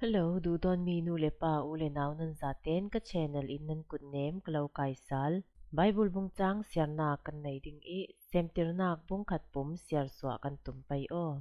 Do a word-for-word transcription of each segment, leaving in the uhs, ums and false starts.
Hello, duhdawtmi nu le pa, u le nau nan zaten ka channel in nan kutnem ka lo kaisal. Bible bungchang siarna kan nei ding i, Semtirnak bungkhat pum siarsuah kan tum pei aw.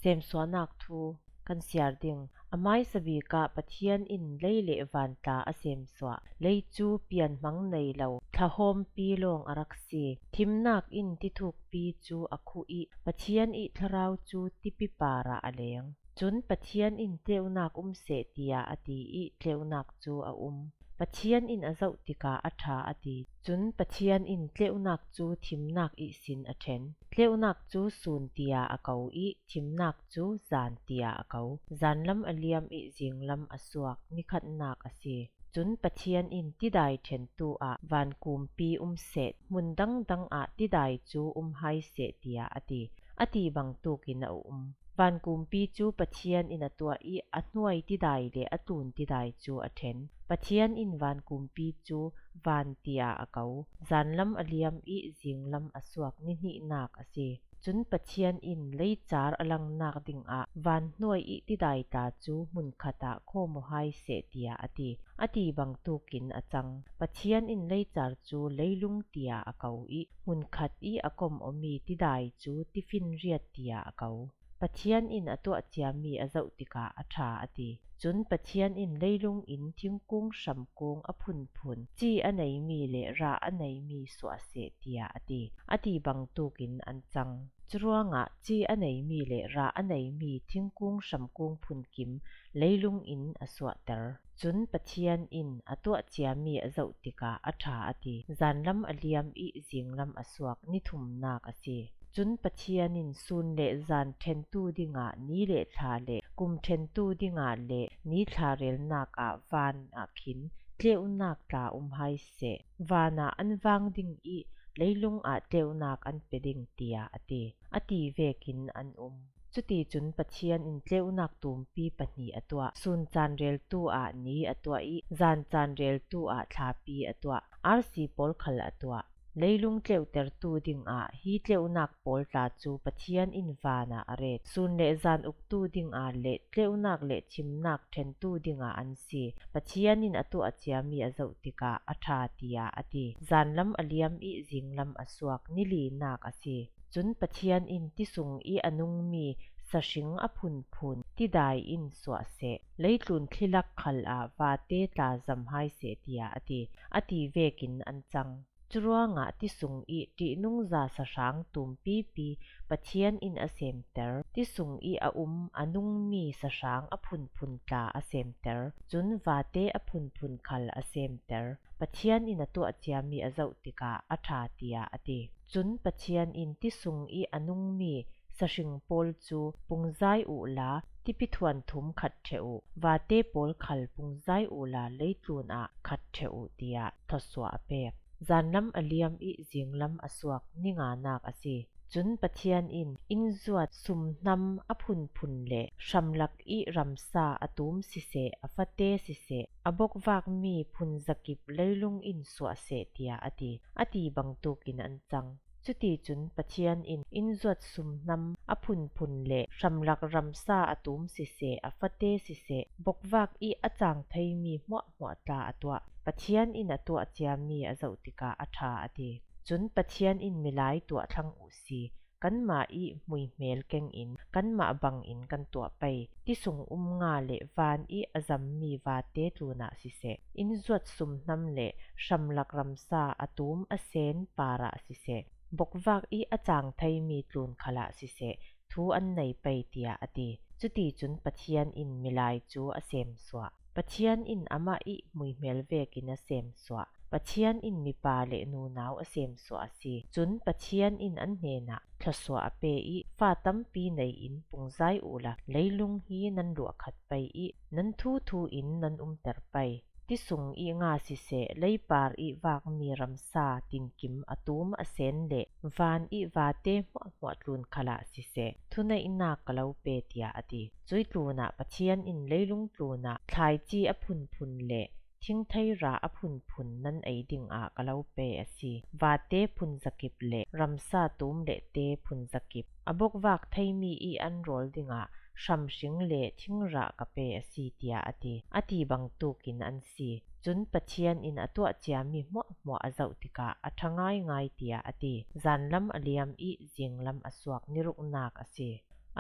Semsuahnak thu kan siar ding. A hmaisa bik ah Pathian in lei le van tla a semsuah. Lei cu pianhmang nei lo, thlahawmpi lawng a rak si. Thimnak in tithukpi cu a khuh i, Pathian i thlarau cu tipi parah a leng. Cun Pathian in tleunak um seh, tiah a ti i tleunak cu a um. Pathian in a zoh tikah a ṭha a ti. Cun Pathian in tleunak cu thimnak ihsin a ṭhen. Tleunak cu sun tiah a ko i thimnak cu zan tiah a ko. Zanlam a liam i zinglam a suak, nikhatnak a si. Cun Pathian in tidai ṭhentu ah van kumpi um seh, hmun dangdang ah tidai cu um hai seh, tiah a ti. A ti bangtuk in a um. Van kumpi cu Pathian in a tuah i a hnuai tidai le a tlun tidai cu a ṭhen. Pathian in van kumpi cu van tiah a ko. Zanlam a liam i zinglam a suak, nihnihnak a si. Cun Pathian in leicar a langnak dingah van hnuai i tidai tla cu hmunkhat ah khawm aw hai seh, tiah a ti. A ti bangtuk in a cang. Pathian in leicar cu leilung tiah a ko i hmunkhat i a kom awmi tidai cu tifinriat tiah a ko. Pathian in a tuah ciami a zoh tikah a ṭha a ti. Cun Pathian in leilung in thingkung hramkung a phunphun, ci a neimi le rah a neimi suah seh, tiah a ti. A ti bangtuk in an cang. Curuangah ci a neimi le rah a neimi thingkung hramkung phunkim leilung in a suahter. Cun Pathian in a tuah ciami a zoh tikah a ṭha a ti. Zanlam a liam i zinglam a suak, nithumnak a si. Cun Pathian in sun le zan ṭhentu dingah ni le thla le kum ṭhentu dingah le ni thla relnak ah van ah khin tleunak tla um hai seh. Van ah an vang ding i leilung ah tleunak an pe ding, tiah a ti. A ti vekin an um. Cuticun Pathian in tleunak tumpi pahnih a tuah. Sun caan reltu ah ni a tuah i zan caan reltu ah thlapi a tuah. Arsi pawl khal a tuah. Leilung tleutertu dingah hi tleunak pawl tla cu Pathian in van ah a ret. Sun le zan uktu dingah le tleunak le thimnak ṭhentu dingah an si. Pathian in a tuah ciami a zoh tikah a ṭha, tiah a ti. Zanlam a liam i zinglam a suak, nilinak a si. Cun Pathian in ti sung i a nungmi sahring a phunphun tidai in suah seh. Leitlun thlilak khal ah vate tla zam hai seh, tiah a ti. A ti vekin an cang. Curuangah ti sung i ṭihnungza sahrang tumpipi Pathian in a semter. Ti sung i a um a nungmi sahrang a phunphun tla a semter. Cun vate a phunphun khal a semter. Pathian in a tuah ciami a zoh tikah a ṭha, tiah a ti. Cun Pathian in ti sung i a nungmi sahring pawl cu pungzai uhla tipi thuanthum khat ṭheh uh, vate pawl khal pungzai uhla leitlun ah khat ṭheh uh, tiah thluasuah a pek. Zanlam a liam i zinglam a suak, ninganak a si. Cun Pathian in innzuat sumhnam a phunphun le hramlak i ramsa a tum siseh, a fate siseh, a bokvakmi phunzakip leilung in suah seh, tiah a ti. A ti bangtuk in an cang. Cuticun Pathian in innzuat sumhnam a phunphun le hramlak ramsa a tum siseh, a fate siseh, bokvak i a cang theimi hmuahhmuah tla a tuah. Pathian in a tuah ciami a zoh tikah a ṭha a ti. Cun Pathian in milai tuah thlang uh si. Kanmah i hmuihmel keng in kanmah bangin kan tuah pei. Ti sung um nga le van i a zammi vate tlunah siseh, innzuat sumhnam le hramlak ramsa a tum a sen parah siseh, bokvak i a cang theimi tlun khalah siseh, thu an nei pei, tiah a ti. Cuticun Pathian in milai cu a semsuah. Pathian in amah i hmuihmel vekin a semsuah. Pathian in mipa le nunau a semsuah a si. Cun Pathian in an hnenah thluasuah a pe i, fa tampi nei in pungzai uhla leilung hi nan luahkhat pei i, nan thuthu in nan umter pei. Ti sung i nga siseh, leipar i vakmi ramsa tinkim a tum a sen le van i vate hmuahhmuah tlun khalah siseh, thuneihnak ka lo pe, tiah a ti. Cui tlunah Pathian in leilung tlunah thlaici a phunphun le thingtheira a phunphun nan ei dingah ka lo pe a si. Vate phunzakip le ramsa tum le te phunzakip, a bokvak theimi i an rawl dingah hramhring le thingrah ka pe a si, tiah a ti. A ti bangtukin an si. Cun Pathian in a tuah ciami hmuahhmuah a zoh tikah a ṭha ngaingai, tiah a ti. Zanlam a liam i zinglam a suak ni ruknak a si.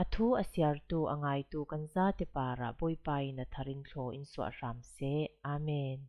A thu a siartu a ngaitu kan zate parah Bawipa in a thar in thlaw in suah hram seh. Amen.